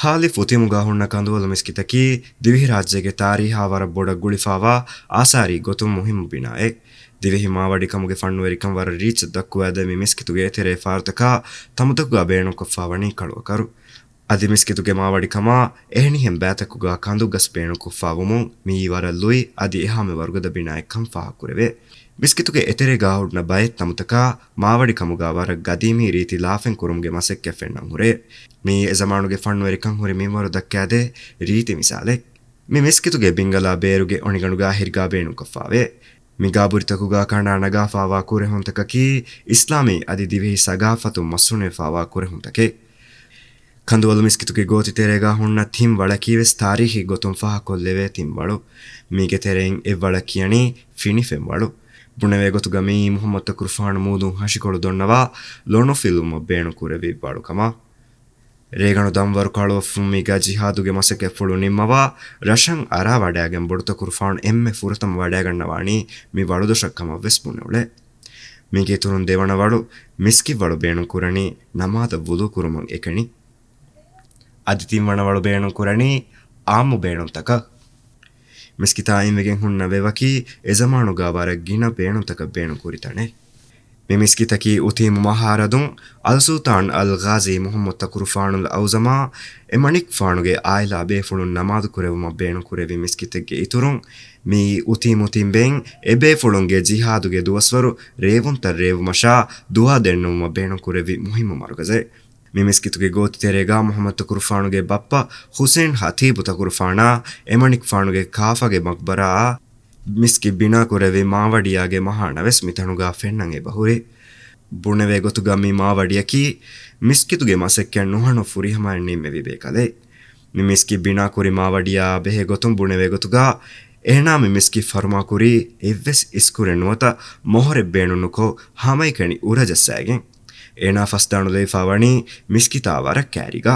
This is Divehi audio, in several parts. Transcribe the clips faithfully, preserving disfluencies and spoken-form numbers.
ހާލިފް އުތީމުގާ ހުންނަ ކަނދުވަލު މިސްކިތަކީ ދިވެހިރާއްޖޭގެ ތާރީހާ ވަރަށް ބޮޑަށް ގުޅިފާވާ އާސާރީ ގޮތުން މުހިއްމު ބިނާއެއް. ދިވެހި މާވަޑިކަމުގެ ފަންނުވެރިކަން ވަރަށް ރީއްޗަށް ދައްކުވާދޭ މި މިސްކިތުގެ އެތެރޭ ފާރުތަކާ ތަމުތަކުގާ ބޭނުންކޮށްފާވަނީ ކަޅުއަކަރު. އަދި މިސްކިތުގެ މާވަޑިކަމާ އެހެނިހެން ބައިތަކުގާ ކަނދު ގަސް ބޭނުންކޮށްފާވުމުން މިއީ ވަރަށް ލުއި އަދި އެހާމެ ވަރުގަދަ ބިނާއެއްކަން ފާހަގަކުރެވޭ. މިސްކިތުގެ އެތެރޭގާ ހުންނަ ބައެއް ތަމުތަކާ މާވަޑިކަމުގާ ވަރަށް ގަދީމީ ރީތި ލާފައިން ކުރުމުގެ މަސައްކަތް ފެންނަން ހުރޭ. މިއީ އެ ޒަމާނުގެ ފަންނުވެރިކަން ހުރި މިންވަރު ދައްކާދޭ ރީތި މިސާލެއް. މި މިސްކިތުގެ ބިންގަލާ ބޭރުގެ އޮނިގަނޑުގާ އަހިރުގާ ބޭނުންކޮށްފާވޭ. މި ގާބުރިތަކުގާ ކަނޑާ ނަގާފާވާ ކުރެހުންތަކަކީ އިސްލާމީ އަދި ދިވެހި ސަގާފަތުން މަސްހުނެފާވާ ކުރެހުންތަކެއް. ކަނދުވަލު މިސްކިތުގެ ގޯތި ތެރޭގާ ހުންނަ ތިން ވަޅަކީވެސް ތާރީހީ ގޮތުން ފާހަގަކޮށްލެވޭ ތިން ވަޅު. މީގެ ތެރެއިން އެއްވަޅަށް ކިޔަނީ ފިނިފެން ވަޅު. ބުނެވޭ ގޮތުގަ މިއީ މުޙައްމަދު ތަކުރުފާނު މޫދުން ހަށިކޮޅު ދޮންނަވާ ލޮނުފިލުވުމަށް ބޭނުންކުރެވި ވަޅުކަމަށް. ރޭގަނޑު ދަންވަރު ކަޅުއޮށްފުން މީގާ ޖިހާދުގެ މަސައްކަތްފުޅު ނިންމަވާ ރަށަށް އަރާ ވަޑައިގެން ބޮޑުތަކުރުފާނު އެންމެ ފުރަތަމަ ވަޑައިގަންނަވާނީ މި ވަޅުދޮށަށް ކަމަށްވެސް ބުނެއުޅޭ. މީގެ އިތުރުން ދެވަނަ ވަޅު މިސްކިތްވަޅު ބޭނުންކުރަނީ ނަމާދަށް ވުޟޫ ކުރުމަށް އެކަނި. އަދި ތިންވަނަ ވަޅު ބޭނުންކުރަނީ އާއްމު ބޭނުންތަކަށް. މިސްކިތާ އިންވެގެން ހުންނަ ވެވަކީ އެޒަމާނުގާ ވަރަށް ގިނަ ބޭނުންތަކަށް ބޭނުންކުރި ތަނެއް. މި މިސްކިތަކީ އުތީމު މަހާރަދުން އަލްސުލްޠާން އަލްޣާޒީ މުޙައްމަދު ތަކުރުފާނުލް އައުޒަމާ އެމަނިކުފާނުގެ އާއިލާ ބޭފުޅުން ނަމާދު ކުރެވުމަށް ބޭނުންކުރެއްވި މިސްކިތެއްގެ އިތުރުން، މިއީ އުތީމު ތިން ބެއިން އެބޭފުޅުންގެ ޖިހާދުގެ ދުވަސްވަރު ރޭވުންތައް ރޭވުމަށާ ދުޢާ ދެންނެވުމަށް ބޭނުންކުރެއްވި މުހިއްމު މަރުކަޒެއް. މި މިސްކިތުގެ ގޯތި ތެރޭގާ މުޙައްމަދު ތަކުރުފާނުގެ ބައްޕަ ޙުސައިން ޚަތީބު ތަކުރުފާނާ އެމަނިކުފާނުގެ ކާފަގެ މަޤްބަރާއާ މިސްކިތް ބިނާކުރެއްވި މާވަޑިޔާގެ މަހާނަވެސް މިތަނުގާ ފެންނަން އެބަހުރި. ބުނެވޭ ގޮތުގަ މި މާވަޑިޔަކީ މިސްކިތުގެ މަސައްކަތް ނުހަނު ފުރިހަމައިން ނިންމެވި ބޭކަލެއް. މި މިސްކިތް ބިނާކުރި މާވަޑިޔާ ބެހޭ ގޮތުން ބުނެވޭ ގޮތުގަ އޭނާ މި މިސްކިތް ފަރުމާކުރީ އެއްވެސް އިސްކުރެއް ނުވަތަ މޮހޮރެއް ބޭނުން ނުކޮށް ހަމައެކަނި އުރަ ޖައްސައިގެން. އޭނާ ފަސްދާނުލެވިފާވަނީ މިސްކިތާ ވަރަށް ކައިރީގަ.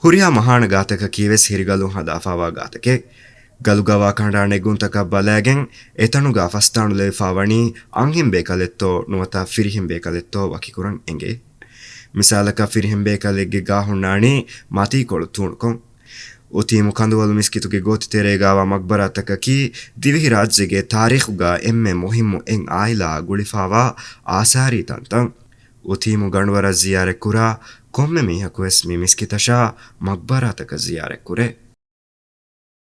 ހުރިހާ މަހާނަ ގާތަކަކީވެސް ހިރިގަލުން ހަދާފާވާ ގާތަކެއް. ގަލުގަވާ ކަނޑާ ނެގުންތަކަށް ބަލައިގެން އެތަނުގާ ފަސްދާނުލެވިފާވަނީ އަންހެން ބޭކަލެއްތޯ ނުވަތަ ފިރިހެން ބޭކަލެއްތޯ ވަކިކުރަން އެނގޭ. މިސާލަކަށް ފިރިހެން ބޭކަލެއްގެ ގާ ހުންނާނީ މަތީކޮޅު ތޫނުކޮށް. އުތީމު ކަނދުވަލު މިސްކިތުގެ ގޯތި ތެރޭގާވާ މަޤްބަރާތަކަކީ ދިވެހިރާއްޖޭގެ ތާރީޚުގާ އެންމެ މުހިއްމު އެއް އާއިލާއާ ގުޅިފާވާ އާސާރީ ތަންތަން. އުތީމު ގަނޑުވަރަށް ޒިޔާރަތްކުރާ ކޮންމެ މީހަކުވެސް މި މިސްކިތަށާ މަޤްބަރާތަކަށް ޒިޔާރަތްކުރޭ.